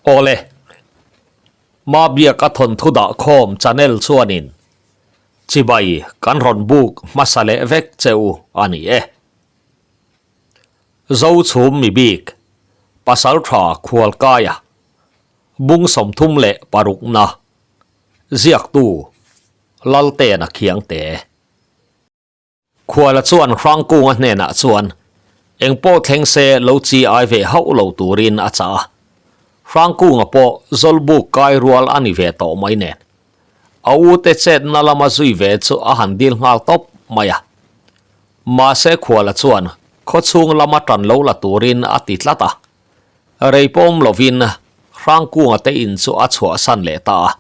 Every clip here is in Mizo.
Awle, Mabiaka thawnthu dah khawm channel chuanin chibai kan rawn buk hmasa leh vek che u a ni e. Zochhum mibik, Pasaltha Khualkaia, Bung 36na, Ziaktu, Laltena Khiangte. Khuala chuan Hrangkunga hnenah chuan engpawh thleng se lo chi ai ve hauh lo turin a chah a. Hrangkunga pawh Zawlbuk kai rual a ni ve tawh mai nen. A ute chetna lama zui ve chu a han dil nghal tawp mai a. Mahse Khuala chuan khawchhung lama tan lo la turin a ti tlat a. Rei pawm lovin Hrangkunga te in chu a chhuahsan leh ta a.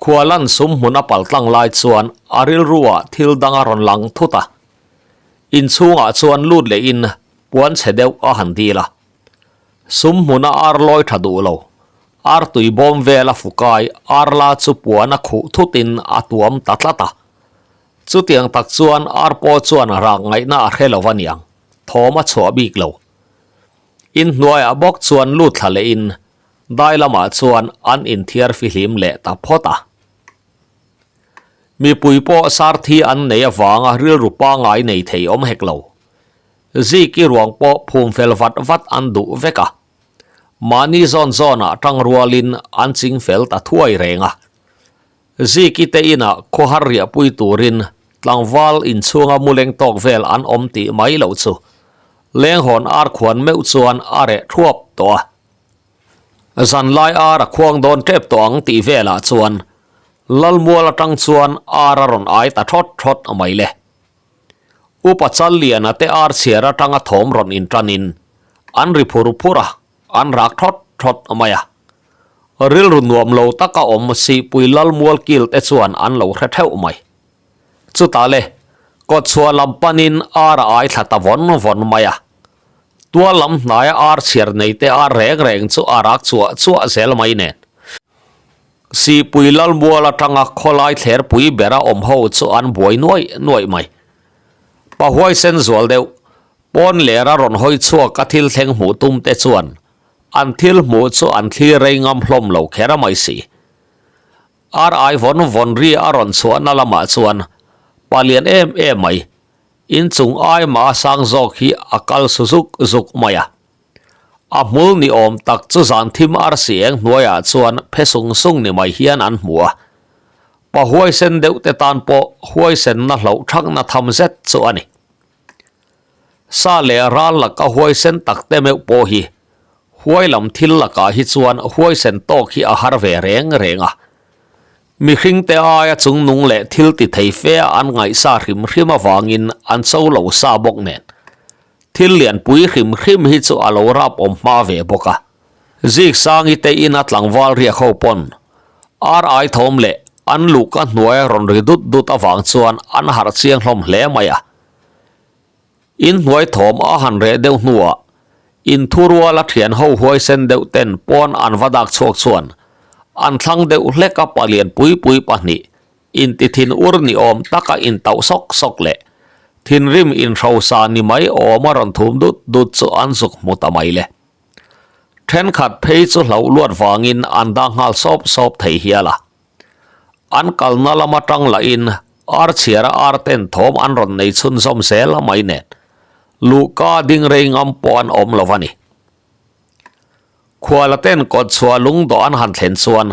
Khualan sum hmun a pal tlang lai chuan a rilruah thil dang a rawn lang thut a. Inchhungah chuan lut lehin puan chhe deuh a han dil a. Sum hmuna ar lawi tha duh lo, ar tui bawm vela fukai ar la chu puan a khuh thutin a tuam ta tlat a. Chutiang tak chuan ar pawh chuan rak ngaihna a hre lo a niang, thawm a chhuah bik lo. Inhnuaiah bawk chuan lut thla lehin Dai lamah chuan an inthiar fihlim leh ta phawt a. Mipui pawh sarthi an nei avanga rilru pangngai nei thei awm hek lo. Ziki ruang pawh phum fel vat vat an duh vek a. Mahni zawn zawnah tang rualin an ching fel ta thuai reng a. Ziki te inah khawhar riahpui turin tlangval inchhunga muleng tawk vel an awm tih mai loh chu lenghawn ar khuan meuh chuan a reh thuap tawh a. Zanlai ar a khuang dawn tep tawh ang tih velah chuan Lalmual atang chuan ar a rawn ai ta thawt thawt mai le. Upa Challiana te ar chhiar atanga thawm rawn intanin an ri phur phur a, an rak thawt thawt mai a. Rilru nuam lo taka awm Sihpui Lalmual kil te chuan an lo hre theuh mai. Chutah le, kawtchhuah lam panin ar a ai thla ta vawn vawn mai a. Tual lam hnaia ar chhiar nei te ar reng reng chu a rak chuah chuah zel mai nen. Sihpui Lalmual atanga khawlai thlerpui bera awm ho chu an buai nuaih nuaih mai. Pa huaisen zual deuh, pawn lera rawn hawi chhuak a thil thleng hmuh tum te chuan an thil hmuh chu an thlir rei ngam hlawm lo kher a mai si. Ar ai vawn vawn ri a rawn chhuahna lamah chuan pa lian em em mai, inchung ai mah a sang zawk hi a kal su zuk zuk mai a. A hmul ni awm tak chu zan thim arsi eng hnuaiah chuan phe sung sung ni mai hian an hmu a. Pa huaisen deuh te tan pawh huaisenna hloh thakna tham zet chu a ni. Sa leh ral laka huaisen tak te meuh pawh hi huai lam thil lakah hi chuan huaisen tawk hi a har ve reng reng a. Mihring te aia chungnung leh thil ti thei fe a an ngaihsa hrim hrim avangin an cho lo sa bawk nen. Thil lianpui hrim hrim hi chu a lo rap awm hma ve bawk a. Ziksangi te ina tlangval riak ho pawn ar ai thawm leh an luhka hnuai rawn ri dut dut avang chuan an harh chiang hlawm hle mai a. In hnuai thawm a han reh deuh hnuah in thuruala thian ho huaisen deuh ten pawn an va dak chhuak chuan an thlang deuh hlek a palian pui pui pahnih inti thin ur ni awm taka intauh sawk sawk leh thinrim inhrosa ni mai awm a rawn thum dut dut chu an zuk hmu ta mai le. Thenkhat phei chu hlauh luat vangin an dah nghal sawp sawp thei hial a. An kalna lam atang lahin ar chhiara ar ten thawm an rawn nei chhunzawm zel mai nen luhka ding rei ngam pawh an awm lo a ni. Khuala ten kawt chhuah lungdawh an han thlen chuan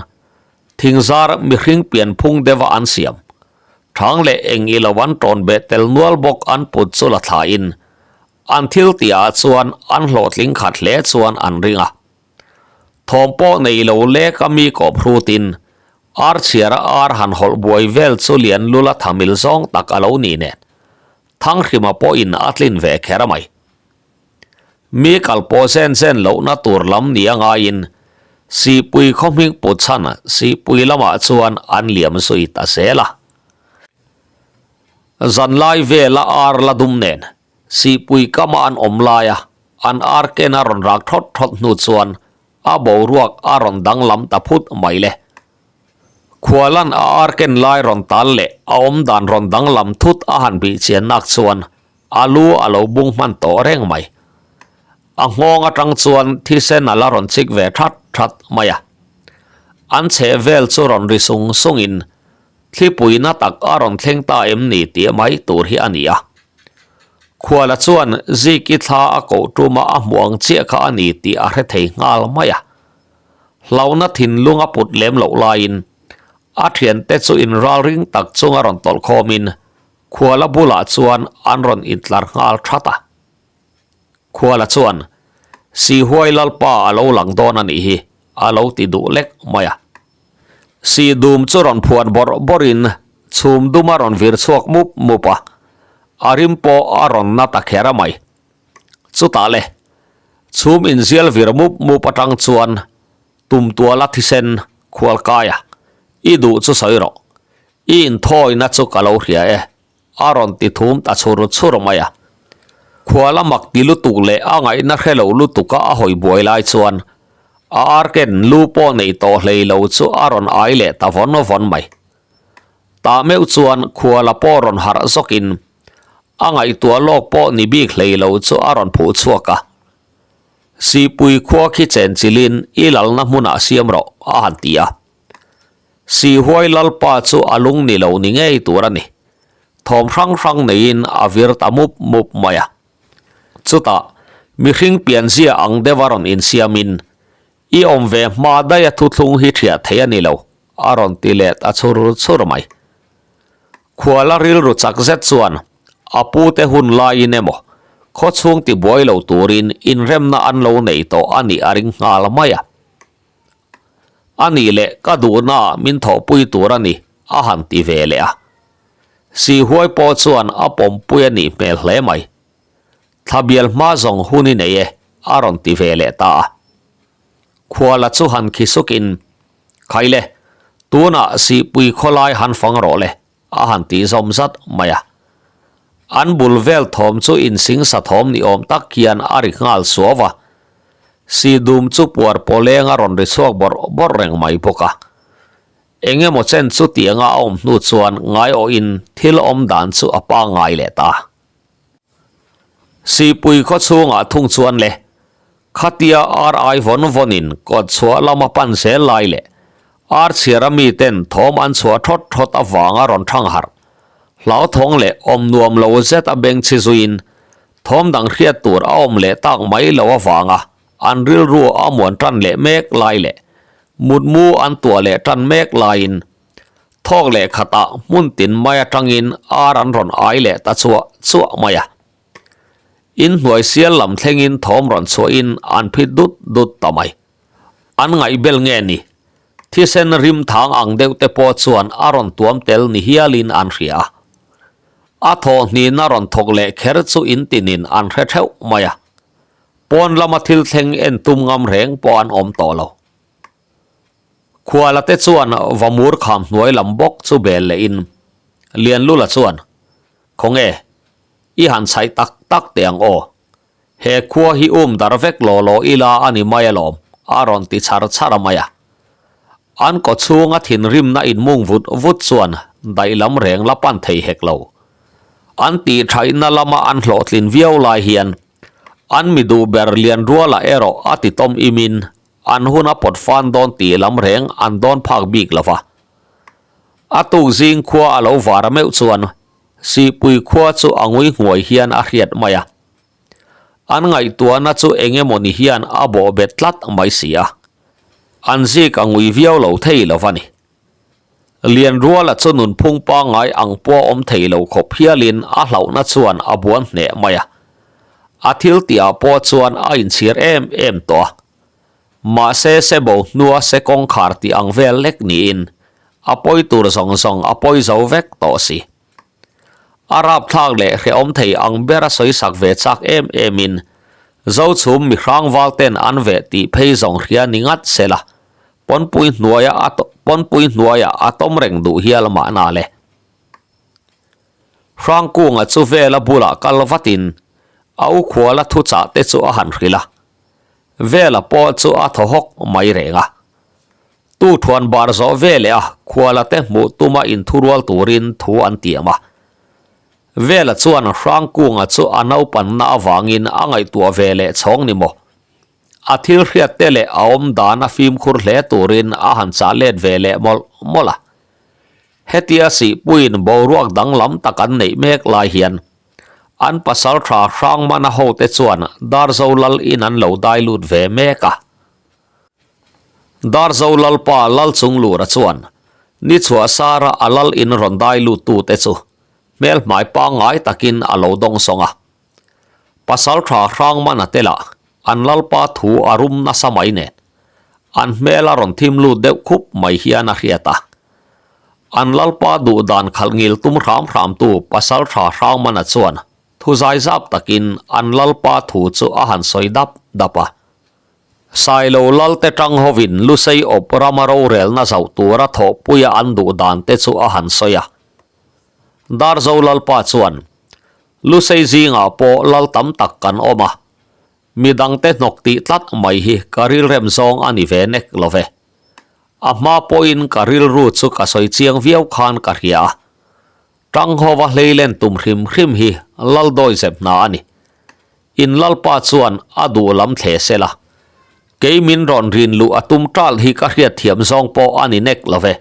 thingzar mihring pianphung deuha an siam thang leh eng ilo an tawn beh tel nual bawk an put chu la thlain an thil tihah chuan an hlawhtling khat hle chuan an ring a. Thawm pawh nei lo lek a mi kawp hrutin ar chhiara ar han hawlh buai vel chu lian lula thamil zawng tak a lo ni nen Thanghrima pawhin a tlin ve kher a mai. Mi kal pawh zen zen lohna tur lam ni a ngaiin Sihpui khaw hming put chhan Sihpui lamah chuan an liam zui ta zel a. Zanlai vela ar la dum nen Sihpui kama an awm laia an ar ken a rawn rak thawt thawt hnu chuan a boruak a rawn danglam ta phut mai le. Khualan a ar ken lai rawn tal leh a awm dan rawn danglam thut a han bih chian nak chuan a lu a lo bung hman tawh reng mai. A nghawng atang chuan thisen a la rawn chik ve that that mai a. An chheh vel chu rawn ri sung sungin thlipuina tak a rawn thleng ta em ni tih mai tur hi a ni a. Khuala chuan Ziki thla a koh tuma a hmuh ang chiah kha a ni tih a hre thei nghal mai a. Hlauhna thinlung a put lem loh laiin a thiante chu inralring tak chunga rawn tawlh khawmin Khuala bulah chuan an rawn intlar nghal that a. Khuala chuan, Sihuai Lalpa a lo lang dawn a nih hi, a lo ti duh lek mai a. Si dum chu rawn phuan bawrh bawrhin chhum dum a rawn vir chhuak mup mup a, a rim pawh a rawn na ta kher a mai. Chutah le, chhum inzial vir mup mup atang chuan tumtuala thisen khualkaia, I duh chu sawi rawh, I inthawina chu ka lo hria e, a rawn ti thum ta chhur chhur mai a. Khual a mak ti lutuk leh a ngaihna hre lo lutuka a hawi buai lai chuan a arken lu pawh nei tawh hlei lo chu a rawn ai leh ta vawn vawn mai. Tah meuh chuan khuala pawh rawn harh zawkin a ngaihtuah lawk pawh ni bik hlei lo chu a rawn phuh chhuak a. Sihpui khua khi chenchilhin i lalna hmunah siam rawh, a han ti a. Sihuai Lalpa chu a lung ni lo ni ngei tur a ni. Thawm hrang hrang neiin a vir ta mup mup mai a. Chutah, mihring pianzia ang deuh a rawn insiamin, I awm ve hma daih a thuthlung hi ṭhiah thei a ni lo, a rawn ti let a chhur chhur mai. Khuala rilru chak zet chuan a pute hun laiin emaw, khawchhung tibuai lo turin inremna an lo nei tawh a nih a ring nghal mai a. A nih leh ka duhna ah min thawhpui tur a ni, a han ti ve leh a. Sihuai pawh chuan a pawmpui a nih hmel hle mai. Thlabial hma zawng hun i nei e, a rawn ti ve leh ta a. Khuala chu han khi sukin, Khaile, tunah Sihpui khawlai han fang rawh le, a han tih zawm zat mai a. An bul vel thawm chu insingsa thawm ni awm tak hian a ri nghal suau a. Si dum chu puar pawleng a rawn ri chhuak bawrh bawrh reng mai bawk a. Eng emaw chen chu tianga a awm hnu chuan ngaiawhin thil awm dan chu a pangngai leh ta. Sipui khaw chhungah thung chuan le, khatia ar ai vawn vawnin kawt chhuah lama pan zel lai leh ar chhiara miten thawm an chhuah thawt thawt avanga rawn thang harh, hlauthawng leh awm nuam lo zet a beng chhi zuiin thawm dang hriat tur a awm leh tak mai lo avanga an rilru a muan tan leh mek lai leh mutmu an tuah leh tan mek laiin Thawk leh khatah hmun tin mai atangin ar an rawn ai leh ta chuah chuah mai a. Inhnuai sial lam thlengin thawm rawn chhuahin an phit dut dut ta mai. An ngaihbel nge ni? Thisen rim thang ang deuh te pawh chuan a rawn tuam tel ni hialin an hria a. A thawhhnihna rawn thawk leh kher chu intinin an hre theuh mai a. Pawn lama thil thleng en tum ngam reng pawh an awm tawh lo. Khuala te chuan Vamur kham hnuai lam bawk chu bel leh in Lianlula chuan, Khawnge, i han chhaih tak tak teh ang aw. He khua hi um dar vek law law ila a ni mai alawm, a rawn ti chhar chhar mai a. An kaw chhunga thinrimna inmung vut vut chuan daih lam reng la pan thei hek lo. An tih thaihna lama an hlawhtlin viau lai hian an mi duh ber Lianruala erawh a ti tawm imin An hun a pawt fan dawn tih lam reng an dawn phak bik lo va. A tuk zing khua a lo var meuh chuan Sihpui khua chu a ngui nghuai hian a hriat mai a. An ngaihtuahna chu eng emaw ni hian a bawh bet tlat mai si a. An zik a ngui viau lo thei lo va ni. Lianruala chu nunphung pangngai ang pawh awm thei lo khawp hialin a hlauhna chuan a buan hneh mai a. A thil tihah pawh chuan a inchhir em em tawh a. Mahse sebo hnua se kawngkhar tih ang vel lek niin a pawi tur zawng zawng a pawi zo vek tawh si. A rapthlak leh hrehawm thei ang bera sawisak ve chak em emin Zochhum mihrang valten an veh tih phei zawng hria ni ngat sela Pawnpui hnuaia a pawnpui hnuaia a tawm reng duh hial mahna le. Hrangkunga chu Vela bulah kal vatin a u khuala thuchah te chu a han hrilh a. Vela pawh chu a thaw hawk mai reng a. Tu thuan bar zawh veleh a khuala te hmuh tuma inthurual turin thu an tiam a. Vela chuan Hrangkunga chu a naupanna avangin a ngaihtuah ve leh chhawng ni maw? A thil hriat te leh a awm dan a fimkhur hle turin a han chah let ve leh mawlh mawlh a. Hetia sihpuiin boruak danglam tak an neih mek lai hian an pasaltha Hrangmana hote chuan Darzo lal in an lo dai lut ve mek a. Darzo lalpa Lalchunglura chuan ni chhuah sara a lal in rawn dai lut tute chu hmel hmai pangngai takin a lo dawngsawng a. Pasaltha Hrangmana te lah an lalpa thu a rum nasa mai nen, an hmel a rawn thim lut deuh khup mai hian a hriat a. An lalpa duh dan khalh ngil tum hram hramtu Pasaltha Hrangmana chuan thu zai zap takin an lalpa thu chu a han sawi dap dap a. Sailo lalte tang hovin Lusei awp rama rorelna zauh tura thawhpuia an duh dan te chu a han sawi a. Darzo lalpa chuan Lusei zingah pawh lal tam tak kan awm a, mi dangte hnawk tih tlat mai hi ka rilrem zawng a ni ve nek lo ve. A hma pawhin ka rilru chu ka sawi chiang viau khan ka hria a, Tanghova hleilen tum hrim hrim hi lal dawi zep hna a ni. In lalpa chuan a duh lam thle sela, kei min rawn rin luh a tum ṭalh hi ka hriatthiam zawng pawh a ni nek lo ve.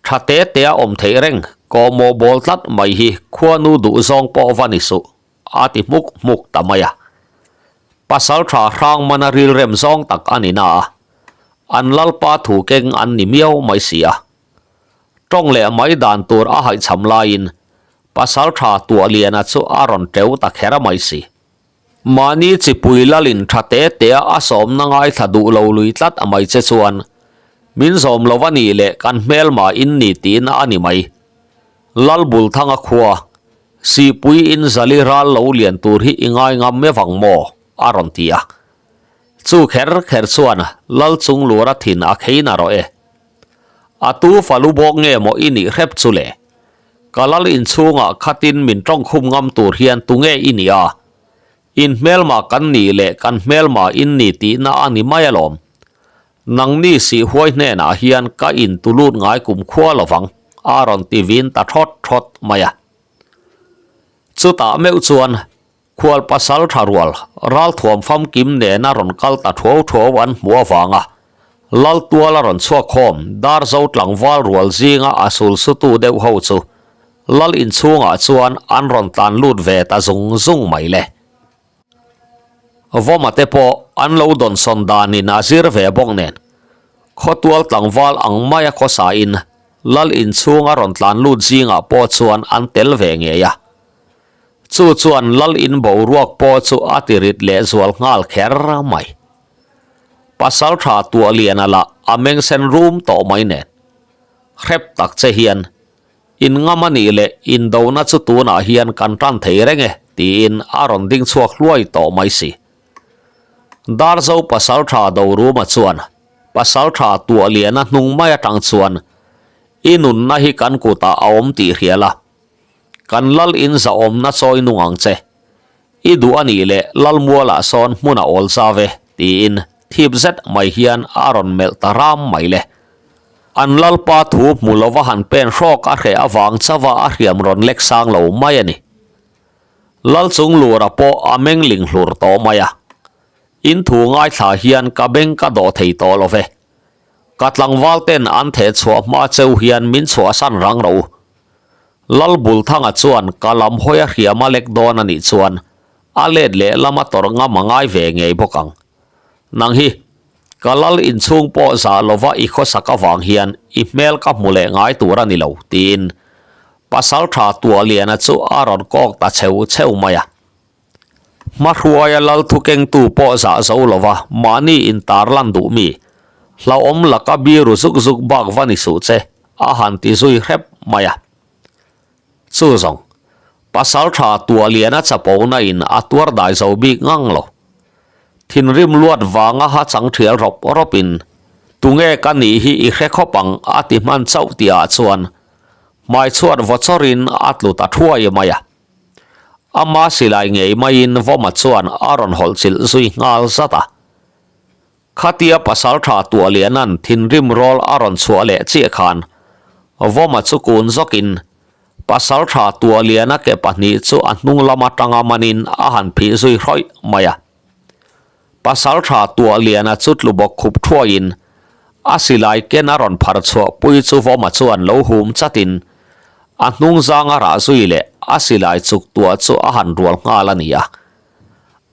Tha te te a awm theih reng, kawhmawh bawl tlat mai hi khuanu duh zawng pawh va ni suh, a ti hmuk hmuk ta mai a. Pasal tha hrang mana rilrem zawng tak a ni na a, an lalpa thu keng an ni miau mai si a. Tawng leh mai dan tur a haihchham laiin pasal tha Tuahliana chu a rawn teu ta kher mai si. Mahni chipui lalin tha te tea a sawmna ngaithla duh lo lui tlat a mai che chuan min zawm lo a nih leh kan hmelma in ni tihna a ni mai. Lal Bulthanga khua, Sihpui in zali ral lo lian tur hi i ngai ngam meuh ang maw? a rawn ti a. Chu kher kher chuan Lal Chunglura thin a khei na rawh e. A tu falu bawk nge maw i nih hrep chu le? Ka lal inchhungah khatin min tawngkhum ngam tur hian tunge i nih a? In hmelma kan nih leh kan hmelma in ni tihna a ni mai alawm. Nangni sih huai hnenah hian ka in tulut ngai kumkhua lovang, a rawn ti vin ta thawt thawt mai a. Chutah meuh chuan Khual pasal tha rual, ralthuam famkim nena rawn kal ta thuau thuau an hmuh avanga Laltuala rawn chhuak khawm Darzo tlangval rual zinga a sul sutu deuh ho chu Lal inchhungah chuan an rawn tlan lut ve ta zung zung mai le. Vawma te pawh an lo dawnsawn danin a zir ve bawk nen khawtual tlangval ang maia khawsain Lal inchhunga rawn tlan lut zingah pawh chuan an tel ve ngei a. Chu chuan lal in boruak pawh chu a ti rit leh zual nghal kher mai. Pasal tha tuah lian a lah a meng sen rum tawh mai nen. Hrep tak che hian, in ngam a nih leh indona chu tunah hian kan tan thei reng e tiin a rawn ding chhuak hluai tawh mai si. Darzo pasal tha Doruma chuan pasal tha tuah lian a hnung mai atang chuan i nunna hi kan kutah a awm tih hria la. Kan lal in zahawmna chawi nung ang che. I duh a nih leh Lalmualah sawn hmun a awl zau e, tiin thip zet mai hian a rawn melh ta ram mai le. An lalpa thu hmu lova han pen hrawk a hreh avang chauha a hriam rawn lek sang lo mai a ni. Lal chung lura pawh a meng ling hlur tawh mai a. In thu ngaithla hian ka beng ka dawh thei tawh lo ve. Ka tlangval ten an theh chhuah hma cheu hian min chhuahsan rang rawh u. Lal Bulthanga chuan ka lam hawi a hriam a lek dawn a nih chuan a let leh lama tawrh ngam a ngai ve ngei bawk ang. Nang hi, ka lal inchhung pawh zah lova i khawsak avang hian i hmel ka hmu leh ngai tur a ni lo, tiin Pasaltha Tuahliana chu a rawn kawk ta cheu cheu mai a. Hmahruaia lal thukengtu pawh zah zo lova mahni intarlan duh mi, hlauhawm laka biru zuk zuk bak va ni suh che, a han ti zui hrep mai a. Chu zawng, pasal tha Tuahliana chapona in a tuar dai zo bik ngang lo. Thinrim luat vanga ha chang thial rawp rawp in, Tunge ka nih hi i hre khawp ang a ti hman chauh tihah chuan hmaichhuat vaw chawrin a tlu ta thuai mai a. Ama silai ngei maiin Vawma chuan a rawn hawlh chilh zui nghal zat a. Khatia Pasaltha Tuahliana'n thinrim rawl a rawn chhuah leh chiah khan Vawma chu kun zawkin. Pasalṭha Tuahliana ke pahnih chu a hnung lam aṭanga manin a han phih zui hrawih mai a. Pasalṭha Tuahliana chu tlu bawk khup ṭhuaiin a silai ken a rawn phar chhuah pui chu Vawma chuan lo hum chatin a hnung zanga rah zui leh a silai chuk tuah chu a han rual nghal a ni a.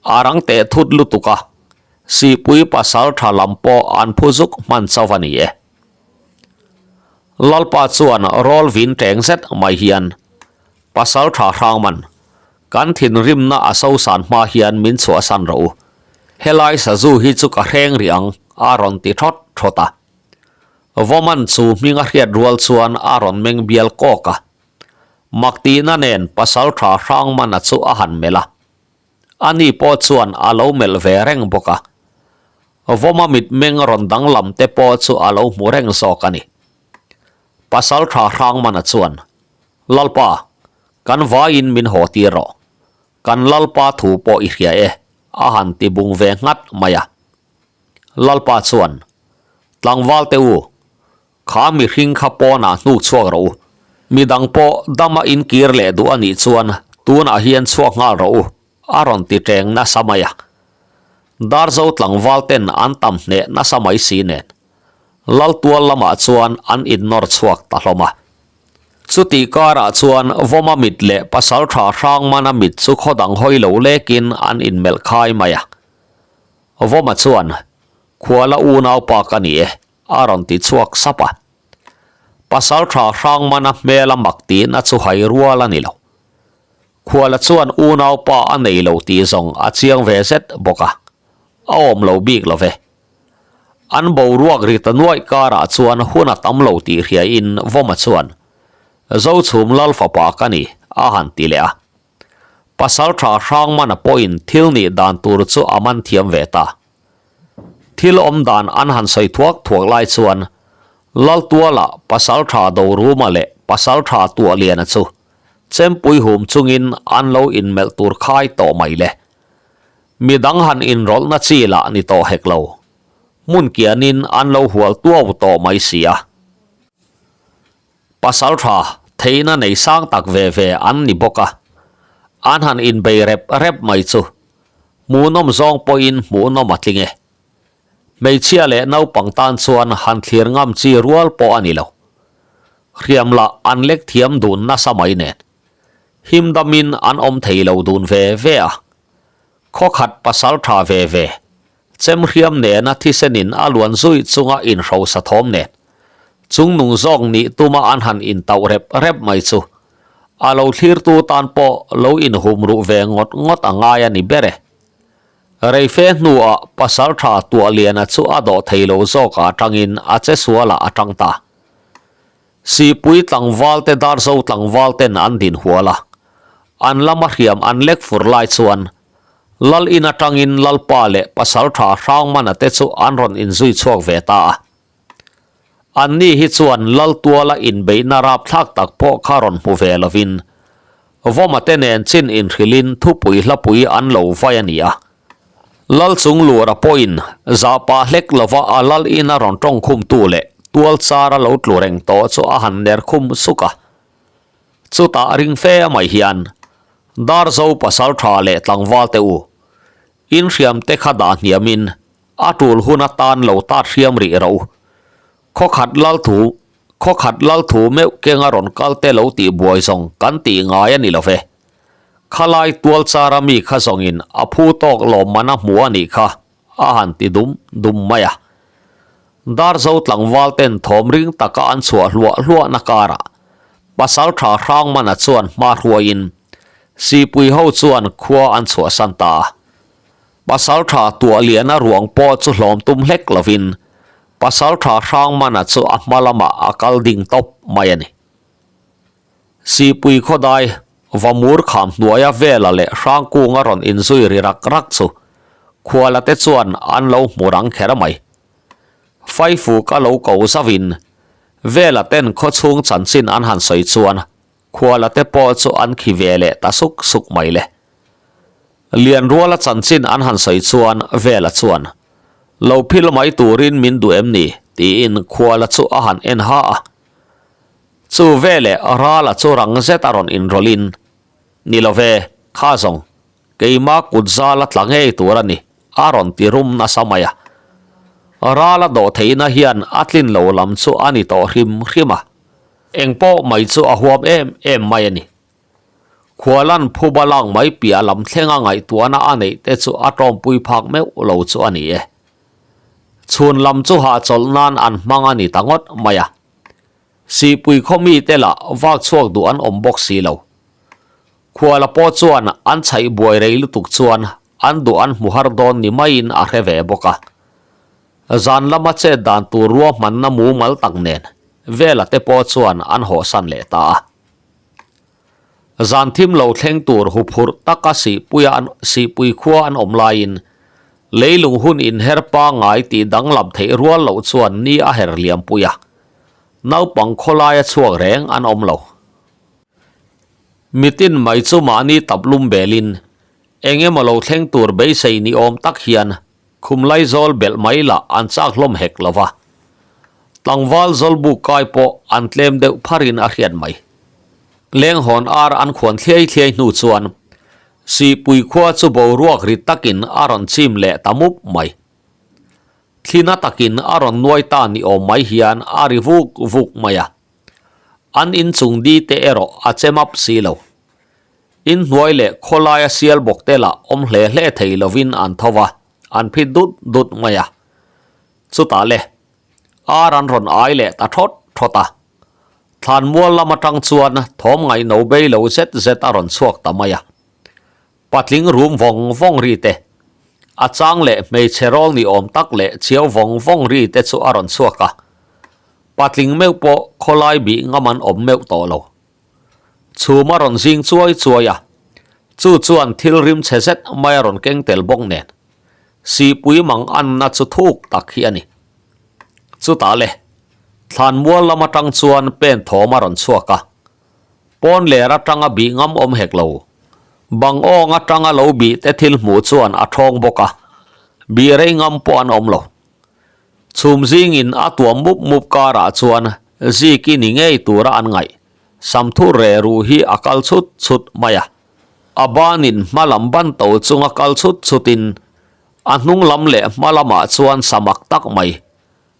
A rang teh thut lutuk a, Sihpui pasalṭha lam pawh an phu zuk hman chauh a ni e. Lalpa chuan rawl vin teng zet mai hian, Pasalṭha Hrangman, kan thinrimna a sosan hma hian min chhuahsan rawh u. Helai sazu hi chu ka hreng rih ang, a rawn ti thawt thawt a. Vawman chu hming a hriat rual chuan a rawn meng bial kawk a. Maktihna nen Pasalṭha Hrangmana chu a han melh a. Ani pawh chuan a lo melh ve reng bawk a, Vawma mitmeng rawn danglam te pawh chu a lo hmu reng zawk a ni. Pasalṭha Hrangmana chuan, Lalpa, kan vaiin min haw tir rawh. Kan Lalpa thu pawh i hria e, a han ti bung ve nghat mai a. Lalpa chuan, Tlangval te u, Kha mihring kha pawnah hnuk chhuak rawh u. Midang pawh dama inkir leh duh a nih chuan tunah hian chhuak nghal rawh u, a rawn ti teng nasa mai a. Darzo tlangval ten an tam hneh nasa mai si nen Laltual lamah chuan an innawr chhuak ta hlawm a. Chutih karah chuan Vawma mit leh Pasaltha Hrangmana mit chu khaw dang hawi lo lekin an inmelh khai mai a. Vawma chuan, Khuala unaupa ka ni e, a rawn ti chhuak sap a. Pasaltha Hrangmana hmel a mak tihna chu hai rual a ni lo. Khuala chuan unaupa a nei lo tih zawng a chiang ve zet bawk a, a awm lo bik lo ve. An boruak ri ta nuaih karah chuan hun a tam lo tih hriain Vawma chuan, Zochhum Lal fapa ka ni, a han ti leh a. Pasaltha Hrangmana pawhin thil nih dan tur chu a man thiam ve ta. Thil awm dan an han sawi thuak thuak lai chuan Laltuala Pasaltha Doruma leh Pasaltha Tuahliana chu chempui hum chungin an lo inmelh tur khai tawh mai le. Midang han inrawlhna chi lah ni tawh hek lo. Hmun kianin an lo hual tuau tawh mai si a. Pasaltha theihna nei sang tak ve ve an ni bawk a, an han inbei rep rep mai chu hmuhnawm zawng pawhin hmuhnawm a tling e. Hmeichhia leh naupang tan chuan han thlir ngam chi rual pawh a ni lo. Hriam lah an lek thiam dun nasa mai nen. Him damin an awm thei lo dun ve ve a. Khawkhat pasaltha ve ve Chemhriam nena thisenin a luan zui chunga inhrosa thawm nen chungnung zawk nih tuma an han intauh rep rep mai chu a lo thlirtu tan pawh lo inhum ruh ve ngawt ngawt a ngai a ni ber e. Reife hnuah Pasaltha Tuahliana chu a dawh thei lo zawkah atangin a che sualah a tang ta. Sihpui tlangval te Darzo tlangval ten an din hual a, an lama hriam an lek fur lai chuan Lal in atangin Lalpa leh Pasaltha Hrangmana te chu an rawn inzui chhuak ve ta a. Anni hi chuan Lal tuala inbeihna rapthlak tak pawh kha rawn hmu ve lovin Vawma te nen chin inhrilhin thupui hlapui an lo vai a ni a. Lal chung lura pawhin zahpah hlek lova a lal ina rawn tawngkhumtu leh tual chara lo tlu reng tawh chu a han ner khum suk a. Chutah ring fe mai hian Darzo pasal tha leh tlangval te u, in hriam te kha dah hniamin a tul hun atan lo tat hriam rih ro. Khawkhat lal thu, khawkhat lal thu meuh kenga rawn kal te lo tih buai zawng kan tih ngai a ni lo ve. Khalai tual chara mi kha zawngin a phu tawk lawmman a hmu a nih kha a han ti dum dum mai a. Darzo tlangval ten thawm ring taka an chhuah hluah hluahna karah Pasaltha Hrangmana chuan hma hruaiin Sipui ho chuan khua an chhuahsan ta a. Pasaltha Tuahliana ruang pawh chu hlawm tum hlek lovin Pasaltha Hrangmana chu a hma lamah a kal ding tawp mai a ni. Sipui khawdai Vamur kham hnuaia Vela leh Hrangkunga rawn inzui ri rak rak chu Khuala te chuan an lo hmu rang kher mai. Faifuk a lo ko zauhin Vela ten khawchhung chanchin an han sawi chuan Khuala te pawh chu an khi ve leh ta suk suk mai le. Lianruala chanchin an han sawi chuan Vela chuan, Lo phil mai turin min duh em ni? tiin Khuala chu a han en ha a. Chu veleh Rala chu rang zet a rawn inrawlhin, Ni lo ve, kha zawng, keima kut zal a tla ngei tur a ni, a rawn ti rum nasa mai a. Rala dawh theihna hian a tlin lo lam chu a ni tawh hrim hrim a. Engpawh mai chu a huam em em mai a ni. Khualan phuba lak mai piah lam thlenga ngaihtuahna a neih te chu a tawmpui phak meuh lo chu a ni e. Chhun lam chu hahchawlh nan an hmang a ni ta ngawt mai a. Sihpui khaw mite lah vak chhuak duh an awm bawk si lo. Khuala pawh chuan an chhaih buai rei lutuk chuan an duh an hmu har dawn ni maiin a hre ve bawk a. Zan lama chet dan tur ruahmanna mumal tak nen Vela te pawh chuan an hawhsan leh ta a. Zan thim lo thleng tur huphurh taka sihpuia an sihpui khua an awm laiin leilung hun inher pangngai tih danglam theih rual loh chuan ni a her liampui a, naupang khawlaia chhuak reng an awm lo. Mitin mai chu mahni tap lum belin eng emaw lo thleng tur beisei ni awm tak hian Khum laizawl belh mai lah an chak hlawm hek lo va, tlangval zawlbuk kai pawh an tlem deuh pharin a hriat mai. Lenghawn ar an khuan thliai thliai hnu chuan Sihpui khua chu boruak ri takin a rawn chim leh ta mup mai. Thlina takin a rawn nuai ta ni awm mai hian a ri vuk vuk mai a. An inchung di te erawh a che map si lo. Inhnuai leh khawlaia sial bawk te lah awm hle hle thei lovin an tho va, an phit dut dut mai a. Chutah le, ar an rawn ai leh ta thawt thawt a. Thlanmual lam atang chuan thawm ngaihno bei lo zet zet a rawn chhuak ta mai a. Patling rum vawng vawng ri te, a chang leh hmeichhe rawl ni awm tak leh chiau vawng vawng ri te chu a rawn chhuak a. Patling meuh pawh khawlai bih ngam an awm meuh tawh lo. Chhum a rawn zing chuai chuai a, chu chuan thil rim chhe zet mai a rawn keng tel bawk nen. Sihpui mang anna chu thuk tak hi a ni. Chutah le, thlanmual lam atang chuan pen thawm a rawn chhuak a, pawn ler atanga bih ngam awm hek lo. Bang awng atanga lo bih te thil hmuh chuan a thawng bawk a, bih rei ngam pawh an awm lo. Chhum zingin a tuam mup mup karah chuan Ziki ni ngei tura an ngaih. Samthur reh ruh hi a kal chhut chhut mai a. A banin hma lam ban to chunga kal chhut chhutin a hnung lam leh hma lamah chuan samak tak mai.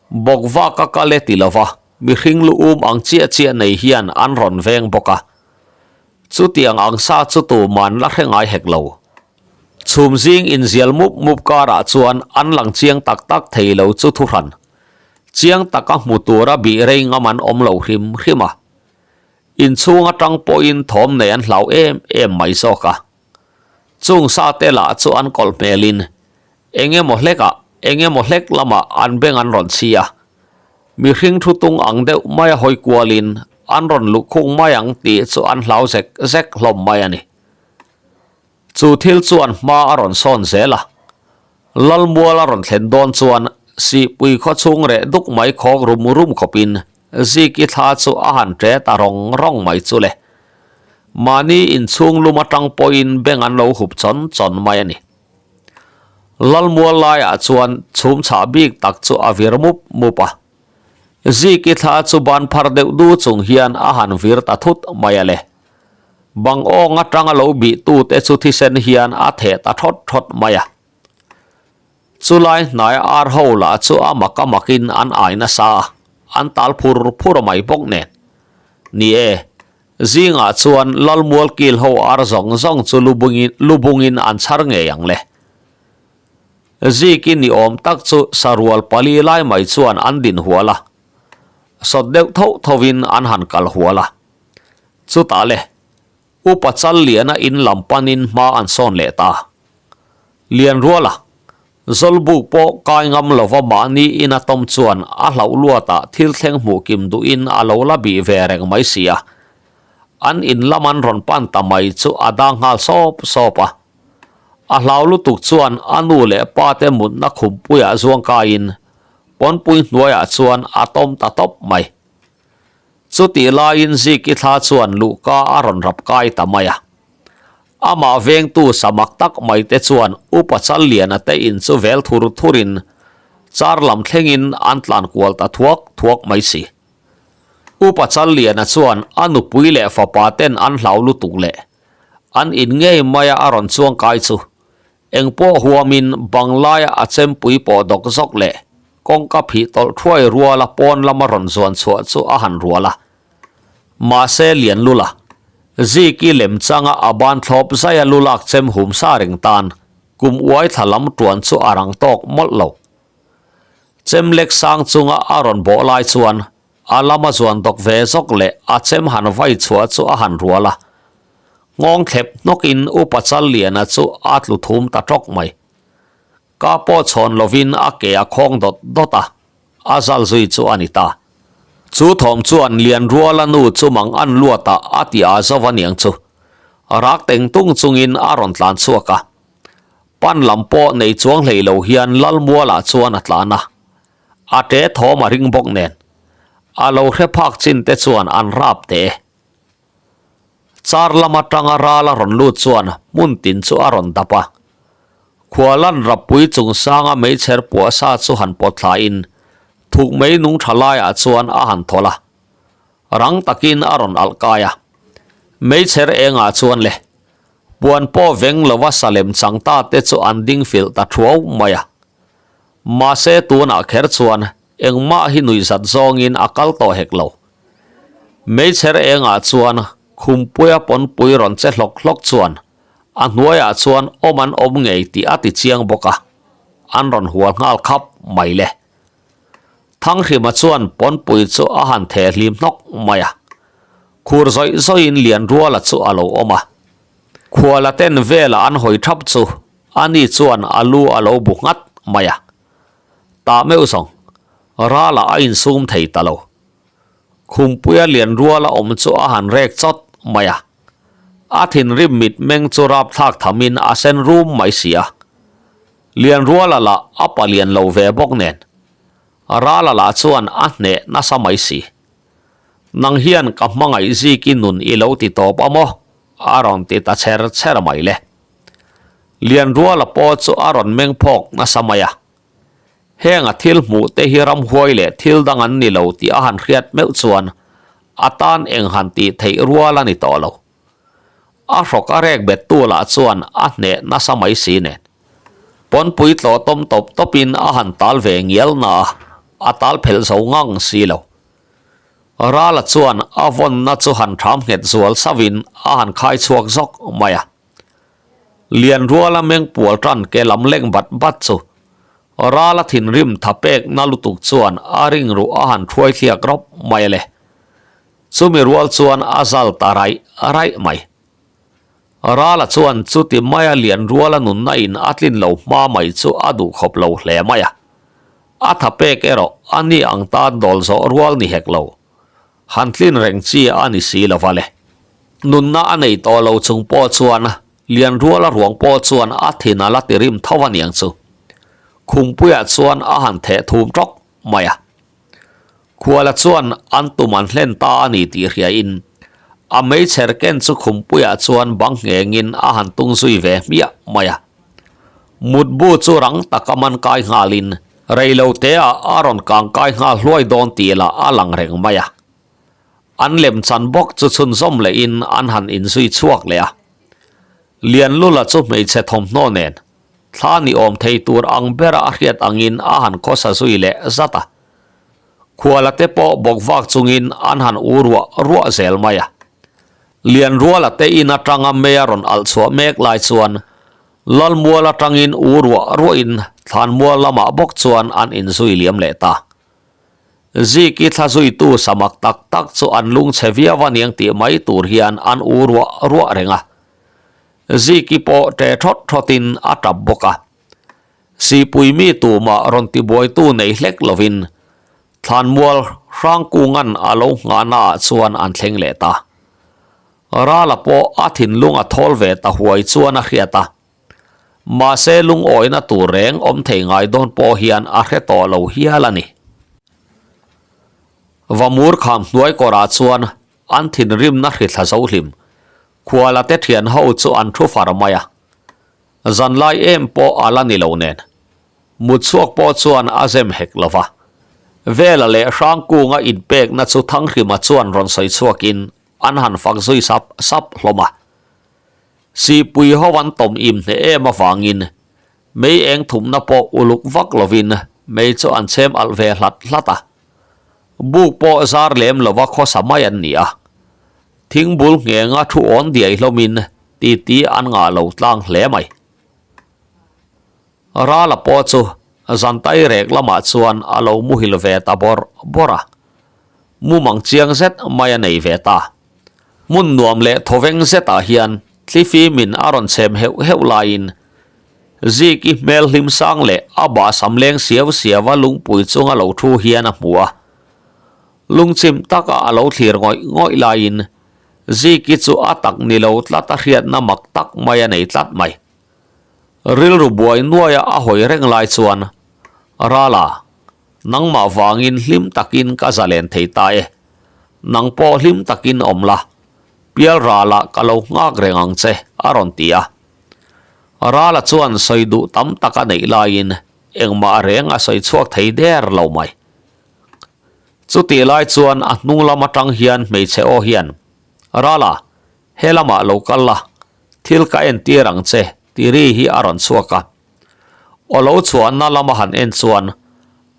Bawk vak a kal e ti lova mihring lu um ang chiah chiah nei hian an rawn veng bawk a. Chutiang ang sa chu tuman la hre ngai hek lo. Chhum zing inzial mup mup karah chuan an lang chiang tak tak thei lo chu thuhran. Chiang taka hmu tura bih rei ngam an awm lo hrim hrim a. Inchhung atang pawhin thawm nei an hlau em em mai zawk a. Chung sa te lah chu an kawlh hmelin eng emaw hlekah eng emaw hlek lamah an beng an rawn chhi a. Mihring thu tung ang deuh maia hawi kualin an rawn luhkhung mai ang tih chu an hlau zek zek hlawm mai a ni. Chu thil chuan hma a rawn sawn zel a, Lalmual a rawn thlen dawn chuan Sihpui khaw chhung reh duk mai khawk rum rum khawpin Ziki thla chu a han ṭe ta rawng rawng mai chu le. Mahni inchhung lum atang pawhin beng an lo hup chawn chawn mai a ni. Lalmual laiah chuan chhum chhah bik tak chu a vir mup mup a. Ziki thla chu ban phar deuh du chung hian a han vir ta thut mai a le. Bang awng atanga lo bih tute chu thisen hian a theh ta thawt thawt mai a. Chulai hnai ar ho lah chu a mak a makin an ai nasa a, an tal phur phur mai bawk nen. Ni e, zingah chuan Lalmual kil ho ar zawng zawng chu lubungin lubungin an chhar ngei ang le. Ziki ni awm tak chu sarual pali lai mai chuan an din hual a, sawt deuh tho thovin an han kal hual a. Chutah le, Upa Challiana in lam panin hma an sawn leh ta. Lianruala, Zawlbuk pawh kai ngam lova mahni ina tawm chuan a hlauh luatah thil thleng hmuh kim duhin a lo la bih ve reng mai si a. An in lam an rawn pan ta mai chu a dang nghal sawp sawp a. A hlau lutuk chuan a nu leh pa te mutna khumpuiah zuang kaiin pawnpui hnuaiah chuan a tawm ta tawp mai. Chutih laiin Ziki thla chuan luhka a rawn rap kai ta mai a. Amah vengtu samak tak mai te chuan Upa Challiana te in chu vel thur thurin char lam thlengin an tlan kual ta thuak thuak mai si. Upa Challiana chuan a nupui leh fapa ten an hlau lutuk leh an in ngei maia a rawn chuang kai chu engpawh huamin banglaia a chempui pawh dawk zawk leh kawngka phih tawlh thuai ruala pawn lama rawn zuan chhuah chu a han rual a. Mahse Lianlula, Ziki lemchanga a ban thlawp zaia lulak chem hum sa reng tan kum uai thla lam tuan chu a rang tawk mawlh lo. Chem lek sang chunga a rawn bawh lai chuan a lama zuan dawk ve zawk leh a chem han vai chhuah chu a han rual a. Nghawng thlep hnawkin Upa Challiana chu a tlu thum ta tawk mai. Ka pawh chhawn lovin a ke a khawng dawt dawt a, a zal zui chu a ni ta. Chu thawm chuan Lianruala nu chu mang an luat a, a ti a zo a niang chu. Rak teng tung chungin a rawn tlan chhuak a. Pan lam pawh nei chuang hlei lo hian Lalmualah chuan a tlan a. A ṭe thawm a ring bawk nen. A lo hre phak chin te chuan an rap teh e. Car lam atanga ral a rawn lut chuan hmun tin chu a rawn dap a. Khualan Rappui chungsanga meichher puah sa chu han pawt thlain thuk mei nung tha laiah chuan a han thawlh a. Rang takin a rawn alh kai a. Meichher engah chuan le puan pawh veng lova salem chang ta te chu an ding filh ta thuau mai a. Mahse tunah kher chuan engmah hi nuihzat zawngin a kal tawh hek lo. Meichher engah chuan khumpuia pawnpui rawn che hlawk hlawk chuan a hnuaiah chuan awm an awm ngei tih a ti chiang bawk a, an rawn hual nghal khap mai le. Thanghrima chuan pawnpui chu a han theh hlim hnawk mai a, khur zawih zawihin Lianruala chu a lo awm a. Khuala ten vela an hawi thap chu ani chuan a lu a lo bu nghat mai a. Tah meuh zawng, Rala a insum thei ta lo. Khumpuia Lianruala awm chu a han rek chawt mai a. A thinrim mitmeng chu rapthlak thamin a sen rum mai si a. Lianruala lah a palian lo ve bawk nen, Rala lah chuan a hneh nasa mai si. Nang hian ka hmangaih ziki nun i lo ti tawp a maw? a rawn ti ta chher chher mai le. Lianruala pawh chu a rawn meng phawk nasa mai a. Heng a thil hmuh te hi ramhuai leh thil dang an ni lo tih a han hriat meuh chuan a tan eng han tih theih rual a ni tawh lo. A hrawk a rek bet tu lah chuan a hneh nasa mai si nen. Pawnpui tlawh tawm tawp tawpin a han tal ve ngial na a, a tal phelh zo ngang si lo. Rala chuan a vawnna chu han thram nghet zual sauhin a han khai chhuak zawk mai a. Lianruala meng pual tan ke lam leng bat bat chu Rala thinrim tha pek na lutuk chuan a ring ruh a han thuai thliak rawp mai a le. Chumi rual chuan a zal ta raih raih mai. Rala chuan chuti maia Lianruala nunna in a tlin lo hma mai chu a duh khawp lo hle mai a. A tha pek erawh a ni ang tan dawl zawh rual ni hek lo. Han tlin reng chi a ni si lo va le. Nunna a nei tawh lo chung pawh chuan Lianruala ruang pawh chuan a thin a la ti rim tho a niang chu. Khumpuiah chuan a han theh thum tawk mai a. Khuala chuan an tum an hlen ta a ni tih hriain a meichher ken chu khumpuiah chuan bang nghengin a han tung zui ve hmiah mai a. Mutbu chu rang taka man kai nghalin reilo teah a rawn kang kai nghal hluai dawn tih lah a lang reng mai a. An lemchan bawk chu chhunzawm lehin an han inzui chhuak leh a. Lianlula chu hmeichhe thawmhnaw nen thla ni awm thei tur ang bera a hriat angin a han khawsa zui leh zat a. Khuala te pawh bawk vak chungin an han u ruah ruah zel mai a. Lianruala te in atanga mei a rawn alh chhuah mek lai chuan Lalmual atangin u ruah ruahin Thlanmual lamah bawk chuan an inzui liam leh ta. Ziki thla zuitu samak tak tak chu an lungchhe viau a niang tih mai tur hian an u ruah ruah reng a. Ziki pawh ṭe thawt thawtin a ṭap bawk a. Sipui mi tumah rawn tibuaitu nei hlek lovin Thlanmual Hrangkunga'n a lo nghahnaah chuan an thleng leh ta. Rala pawh a thinlung a thawl ve ta huai chuan a hriat a. Mahse lungawina tur reng awm thei ngai dawn pawh hian a hre tawh lo hial a ni. Vamur kham hnuai kawrah chuan an thinrimna hrithla zo hlim Khuala te thian ho chu an thu far mai a. Zanlai em pawh a la ni lo nen. Mutchhuak pawh chuan a zem hek lo va. Vela leh Hrangkunga inpekna chu Thanghrima chuan rawn sawi chhuakin an han fak zui sap sap hlawm a. Sihpui ho an tawm im hneh em avangin mei eng thumna pawh uluk vak lovin mei chu an chhem alh ve hlat hlat a. Buk pawh zar lem lova khawsa mai an ni a. Thingbul nghenga thu awn diai hlawmin titi an ngah lo tlang hle mai. Rala pawh chu zantai rek lamah chuan a lo muhil ve ta bawrh bawrh a. Mumang chiang zet mai a nei ve ta. Hmun nuam leh thawveng zetah hian thlifimin a rawn chhem heuh heuh laiin Ziki hmel hlim sang leh a bahsam leng siau siau a lungpui chunga lo thu hian a hmu a. Lungchim taka a lo thlir ngawih ngawih laiin Ziki chu a tak ni lo tlat a hriatna mak tak mai a nei tlat mai. Rilru buai nuaia a hawi reng lai chuan, Rala, nangmah vangin hlim takin ka zalen thei ta e. Nang pawh hlim takin awm la, pial ralah ka lo nghak reng ang che, a rawn ti a. Rala chuan sawi duh tam tak a neih laiin engmah reng a sawi chhuak thei der lo mai. Chutih lai chuan a hnung lam atang hian hmeichhe aw hian, Rala, He lamah lo kal la, thil ka entir ang che, ti ri hi a rawn chhuak a. Aw lo chhuahna lama han en chuan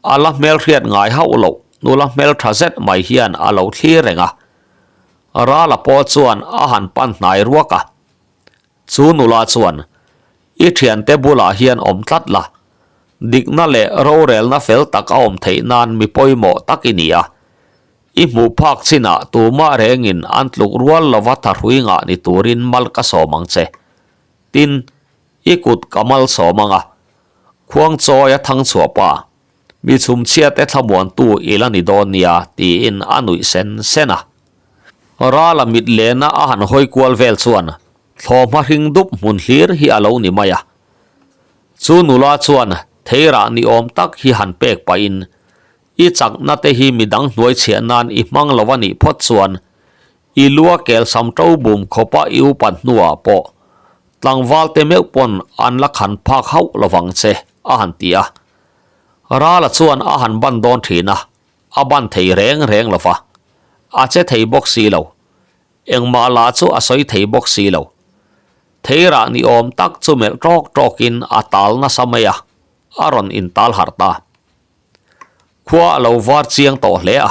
a la hmelhriat ngai hauh loh nula hmeltha zet mai hian a lo thlir reng a. Rala pawh chuan a han pan hnai ruak a. Chu nula chuan, I thiante bulah hian awm tlat la, dikna leh rorelna fel tak a awm theih nan mi pawimawh tak i ni a. I hmuh phak chinah tumah rengin an tluk rual lova thahrui ngah ni turin mal ka sawm ang che. Tin, i kut ka mal sawm ang a. Khuangchawi a thang chhuah pa, mi chhumchhiate thlamuantu i la ni dawn nia tiin a nuih sen sen a. Rala mit lena a han hawi kual vel chuan thlawhhma hring dup hmun hlir hi a lo ni mai a. Chu nula chuan theirah ni awm tak hi han pek pahin I chakna te hi midang hnuai chhiah nan i hmang lo a nih phawt chuan i lua kel sam to bum khawpa i upat hnuah pawh tlangval te meuh pawn an la khan phak hauh lovang che, a han ti a. Rala chuan a han ban dawn thin a, a ban thei reng reng lo va, a che thei bawk si lo. Engmah lah chu a sawi thei bawk si lo. Theirah ni awm tak chu melh tawk tawkin a tal nasa mai a, a rawn intal harh ta. Khua a lo var chiang tawh hle a.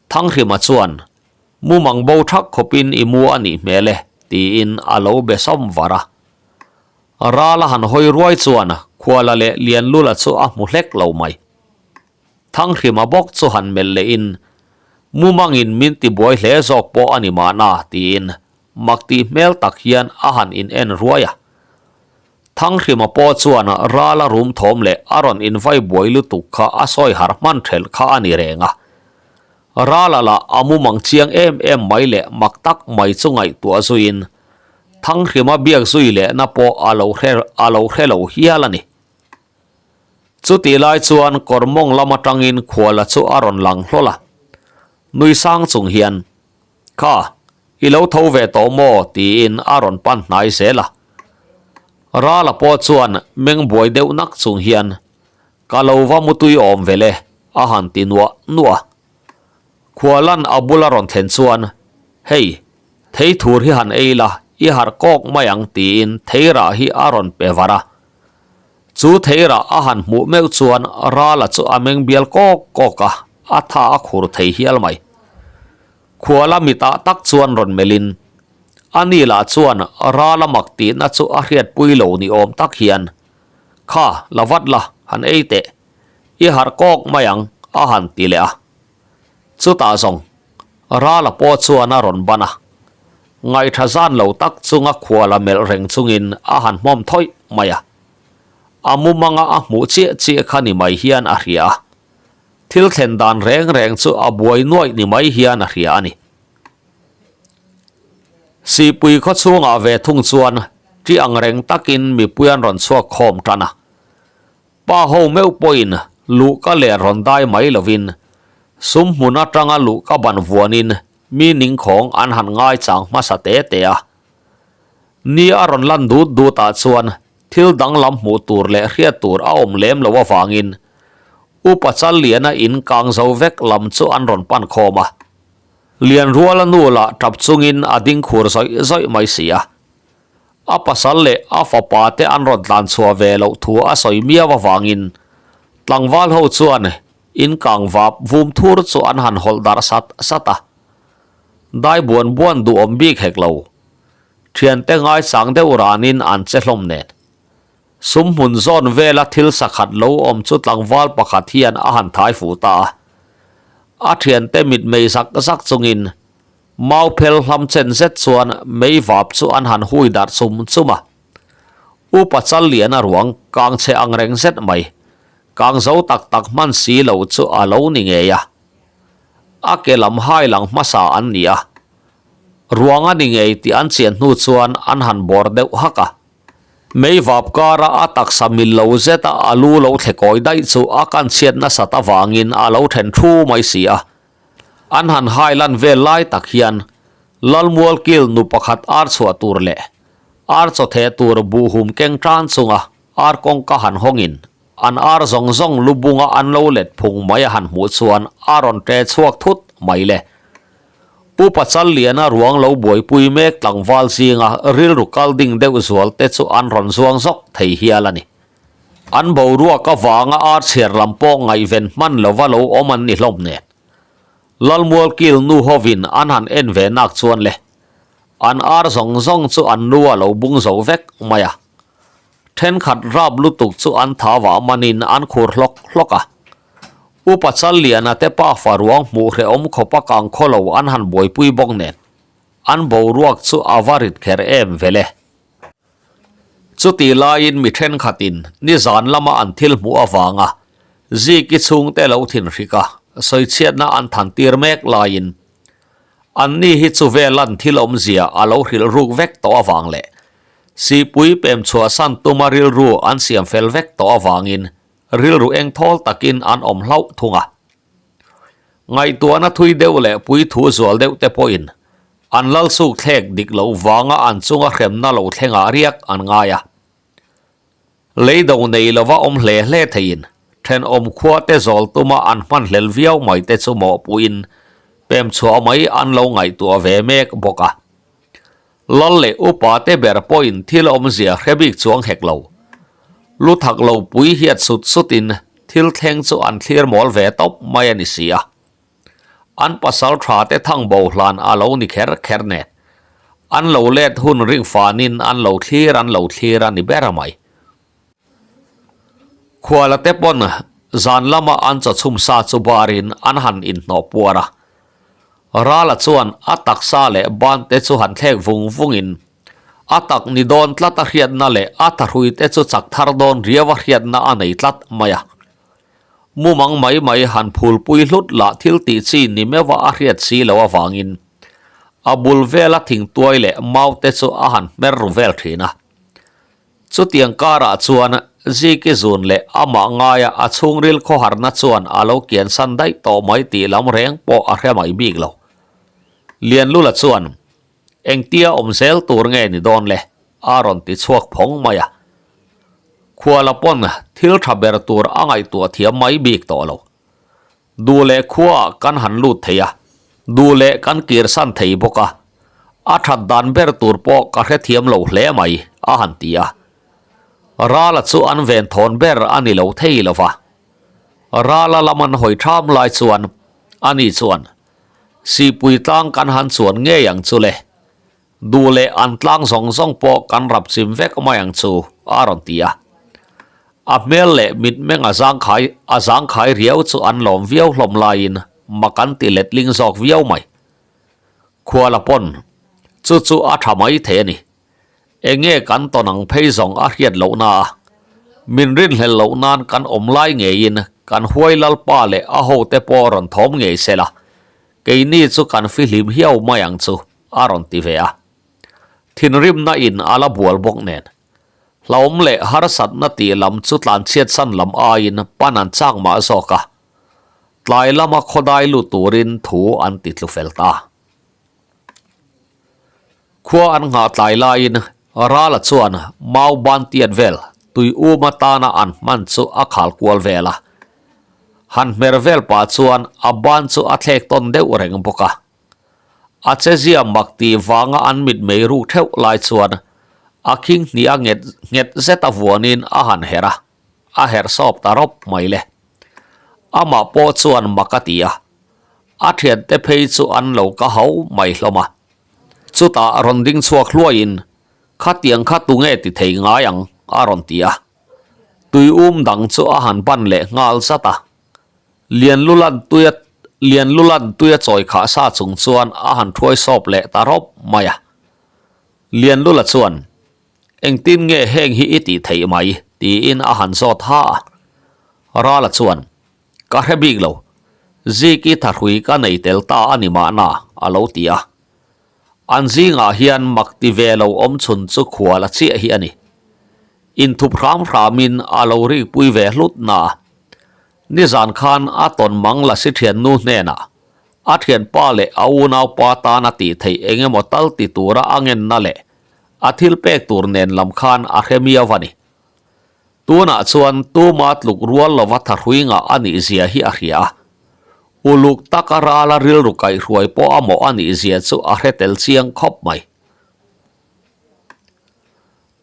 Thanghrima chuan, Mumang bo thak khawpin i mu a nih hmel e, tiin a lo be sawm var a. Ral a han hawi ruai chuan Khuala leh Lianlula chu a hmu hlek lo mai. Thanghrima bawk chu han melh lehin, Mumangin min tibuai hle zawk pawh a ni mahna, tiin mak tih hmel tak hian a han in en ruai a. Thanghrima pawh chuan ral a rum thawm leh a rawn invai buai lutuk kha a sawi har hman thelh kha a ni reng a. Rala lah a mumang chiang em em mai leh mak tak mai chu ngaihtuah zuiin Thanghrima biak zui lehna pawh a lo hre a lo hre lo hial a ni. Chutih lai chuan kawr mawng lam atangin khuala chu a rawn lang hlawl a. Nui sang chung hian Kha, i lo tho ve tawh maw? tiin a rawn pan hnai zel a. Rala pawh chuan meng buai deuh nak chung hian, Ka lo va mutui awm vel e, a han ti nuah nuah a. Khualan a bula rawn thlen chuan, Hei, thei thur hi han ei la, i harh kawk mai ang tiin theirah hi a rawn pe var a. Chu theirah a han hmuh meuh chuan Rala chu a meng bial kawk kawk a, a tha a khur thei hial mai. Khuala mitah tak chuan rawn melhin, a ni lah chuan Rala mak tihna chu a hriatpui lo ni awm tak hian, Kha, la vat la, han ei teh. I harh kawk mai ang, a han ti leh a. Chutah zawng, Rala pawh chuan a rawn ban a. Ngaihṭha zan lo tak chunga khuala melh reng chungin a han hmawm thawih mai a. A mumanga a hmuh chiah chiah kha ni mai hian a hria a. Thil thlen dan reng reng chu a buai nuaih ni mai hian a hria a ni. Sihpui khaw chhungah ve thung chuan ṭi ang reng takin mipui an rawn chhuak khawm ṭan a. Pa ho meuh pawhin luhka leh rawn dai mai lovin sum hmun atanga luhka ban vuanin mi ningkhawng an han ngaichang hmasa te te a. Ni a rawn lan dut dutah chuan thil danglam hmuh tur leh hriat tur a awm lem lo avangin. Upa Challiana in kang zo vek lam chu an rawn pan khawm a. Lianruala nu lah tap chungin a ding khur zawih zawih mai si a. A pasal leh a fapa te an rawn tlan chhuah ve loh thu a sawi miau avangin tlangval ho chuan in kang vap vum thur chu an han hawlh darh sat sat a. Dai buan buan duhawm bik hek lo. Thiante ngaisang deuh ranin an che hlawm nen. Sum hmun zawn vela thil sakhat lo awm chu tlangval pakhat hian a han thai fuh ta a. A thiante mitmei zak zak chungin mau phel hlam chen zet chuan mei vap chu an han hui darh chum chum a. Upa Challiana ruang kang chhe ang reng zet mai, kang zo tak tak hman si lo chu a lo ni ngei a. A ke lam hai lang hmasa an ni a. Ruang a ni ngei tih an chian hnu chuan an han bawr deuh hak a. Mei vap kara a taksa mil lo zeta a lu lo thle kawi daih chu a kan chhiat nasat avangin a lo then thu mai si a. An han hai lan vel lai tak hian Lalmualkil nu pakhat ar chhuah tur leh ar chaw theh tur buhhum keng tan chunga ar kawngka han hawngin an ar zawng zawng lu bunga an lo let phung mai a han hmuh chuan a rawn ṭe chhuak thut mai le. Pu Pachalliana ruang lo buaipui mek tlangval zinga rilru kal ding deuh zual te chu an rawn zuang zawk thei hial a ni. An boruak avanga ar chhiar lam pawh ngaihven hman lova lo awm an ni hlawm nen. Lalmualkil nu hovin an han en ve nak chuan le, an ar zawng zawng chu an nu a lo bung zo vek mai a. Thenkhat rap lutuk chu an tha vah manin an khur hlawk hlawk a. Upa Challiana te pafa ruang hmuh hrehawm khawpa kang khaw lo an han buaipui bawk nen, an boruak chu a va rit kher em vele. Chutih laiin mi thenkhatin nizan lama an thil hmuh avanga Ziki chhungte lo thinhrik a, sawichhiatna an thantir mek laiin anni hi chu velan thil awmzia a lo hrilh ruk vek tawh avang leh Sihpui pem chhuahsan tuma rilru an siam fel vek tawh avangin Rilru eng thawl takin an awm hlauh thung a. Ngaihtuahna thui deuh leh puithu zual deuh te pawhin an lal suk thlek dik loh vanga an chunga hremna lo thlengah riak an ngai a. Lei do nei lova awm hle hle theiin thenawm khua te zawl tuma an hman hlel viau mai te chu mawhpuiin pem chhuah mai an lo ngaihtuah ve mek bawk a. Lal leh upa te ber pawhin thil awmzia hre bik chuang hek lo. Lu thak lo pui hiat sut sutin thil thleng chu an thlir mawl ve tawp mai a ni si a. An pasal tha te thang bo hlan a lo ni kher kher nen. An lo let hun ring fanin an lo thlir an lo thlir a ni ber mai. Khuala te pawn zan lama an chaw chhum sa chu barin an han inhnawh puar a. Rala chuan a taksa leh ban te chu han thlek vung vungin a tak ni dawn tlat a hriatna leh a thahrui te chu chak thar dawn riau a hriatna a nei tlat mai a. Mumang mai mai han phulpui hlut lah thil tih chi ni meuha a hriat si loh avangin a bul vela thingtuai leh mau te chu a han hmer ru vel thin a. Chutiang karah chuan Ziki zun leh amah ngaia a chhungril khawharna chuan a lo kiansan daih tawh mai tih lam reng pawh a hre mai bik lo. Lianlula chuan, Engtia awm zel tur nge ni dawn le? a rawn ti chhuak phawng mai a. Khuala pawn thil tha ber tur a ngaihtuah thiam mai bik tawh lo. Duh leh khuaah kan han lut thei a, duh leh kan kirsan thei bawk a, a that dan ber tur pawh ka hrethiam lo hle mai, a han ti a. Rala chu an venthawn ber a ni lo thei lo va. Rala lam an hawi tham lai chuan ani chuan, Sihpui tlang kan han chuan ngei ang chu le, Duh leh an tlang zawng zawng pawh kan rap chim vek mai ang chu, a rawn ti a. A hmel leh mitmeng a zangkhai a zangkhai riau chu an lawm viau hlawm laiin mak an ti letling zawk viau mai. Khuala pawn chu chu a tha mai thei a ni. Enge kan tawn ang phei zawng a hriat loh na a, min rinhlel loh nan kan awm lai ngeiin kan huai lalpa leh a hote pawh rawn thawm ngei se la, keini chu kan fihlim hiau mai ang chu. a rawn ti ve a. Thinrimna in a la bual bawk nen. Hlauhawm leh harsatna tih lam chu tlanchhiatsan lam aiin pan an chak mah zawk a. Tlai lama khawdai lut turin thu an ti tlu fel ta. Khua an nghah tlai laiin Rala chuan mau ban tiat vel tui um atana an hman chu a khal kual vel a. Han hmer vel pah chuan a ban chu a thlek tawn deuh reng bawk a. A chezia mak tih vanga an mitmei ruk theuh lai chuan a khing hnih a nghet nghet zet a vuanin a han herh a, a herh sawp ta rawp mai le. Amah pawh chuan mak a ti a, a thiante phei chu an lo ka ho mai hlawm a. Chutah rawn ding chhuak hluaiin, Khatiang kha tunge ti thei ngai ang? a rawn ti a. Tui um dang chu a han ban leh nghal zat a. Lianlulan tui a Lianlulan tui a chawi khah sa chung chuan a han thuai sawp leh ta rawp mai a. Lianlula chuan, Engtin nge heng hi i tih theih mai? tiin a han zawt ha a. Rala chuan, Ka hre bik lo. Ziki thahrui ka nei tel ta a ni mahna, a lo ti a. An zingah hian mak ti ve lo awm chhun chu khual a chiah hi a ni. Inthup hram hramin a lo rikpui ve hlut na a. Nizan khan a tawn mang lasi thiannu hnenah a thianpa leh a unaupa tana tih theih eng emaw tal ti tura a ngenna leh a thil pek tur nen lam khan a hre miau a ni. Tunah chuan tuma tluk rual lova thahrui ngah a nih zia hi a hria a. Uluk taka rala rilru kaihhruai pawh a mawh a nih zia chu a hre tel chiang khawp mai.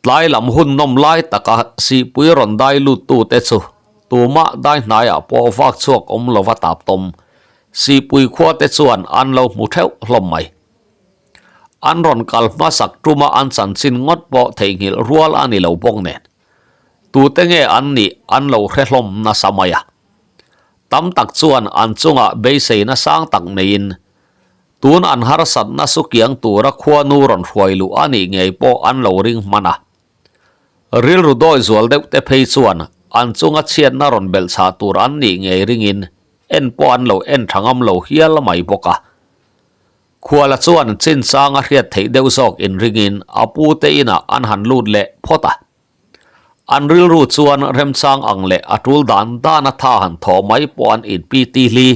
Tlai lam hun nawm lai taka sihpui rawn dai luttute chu tumah dai hnaiah pawh vak chhuak awm lova tap tawm sihpui khuate chuan an lo hmu theuh hlawm mai. An rawn kal hmasak tuma an chanchin ngawt pawh theihnghilh rual a ni lo bawk nen. Tute nge an nih an lo hre hlawm nasa mai a. Tam tak chuan an chungah beiseina sang tak neiin tun an harsatna sukiang tura khuanu rawn hruai luh a nih ngei pawh an lo ring hman a. Rilru dawi zual deuh te phei chuan an chunga chhiatna rawn belh chhah tur an nih ngei ringin en pawh an lo en tha ngam lo hial mai bawk a. Khuala chuan chinchang a hriat theih deuh zawk inringin a pute inah an han lut leh phawt a. An rilru chuan remchang ang leh a tul dan dan a tha han thawh mai pawh an inpi ti hli.